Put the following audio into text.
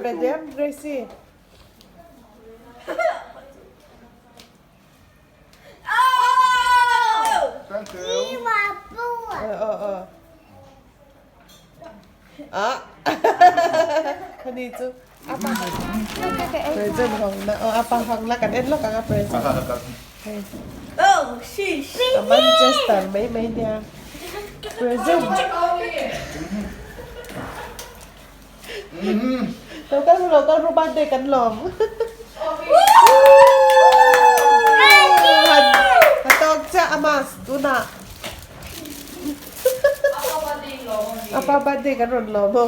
ve diam Gracie. Thank you. Aw aw. Ah. Ani chu apa present hawng na aw apa hawng na kan en lawk ang a present. Oh, sheesh. A Manchester mai mai nia. Present. Lo kal ru lo kal ru birthday kan lawm. A tawk chiah a mask tunah. Apa birthday kan rawn lawm ho.